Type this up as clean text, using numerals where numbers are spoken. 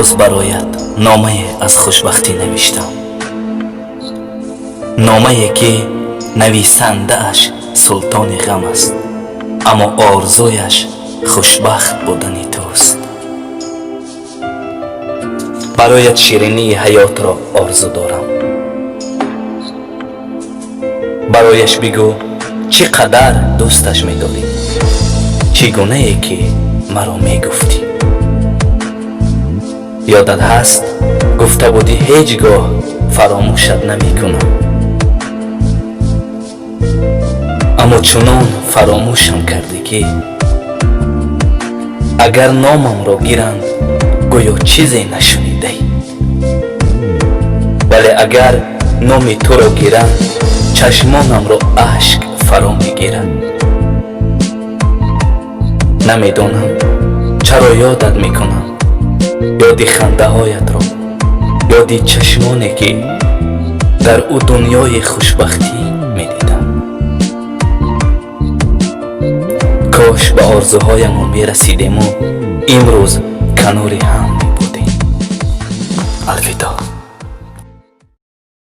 Боз бароят номае аз хушбахтӣ навиштам, номае ки нависандааш султони ғам аст, аммо орзуяш хушбахт будани туст. Бароят ширинии ҳаётро орзу дорам. Барояш бигӯ, чӣ қадар дӯсташ медорӣ, чӣ гунае ки маро мегуфтӣ. Ёдат ҳаст, гуфта будӣ, ҳеҷ гоҳ фаромӯшат намекунам, аммо чунон фаромӯшам кардӣ, ки агар номамро гиранд, гӯё чизе нашунидаӣ, вале агар номи туро гиранд, чашмонамро ашк фаро мегирад. Намедонам, чаро ёдат мекунам, ёди хандаҳоятро, ёди чашмоне ки дар ӯ дунёи хушбахтӣ медидам. Кош ба орзуҳоямон мерасидему имрӯз канори ҳам мебудем. Алвидоъ.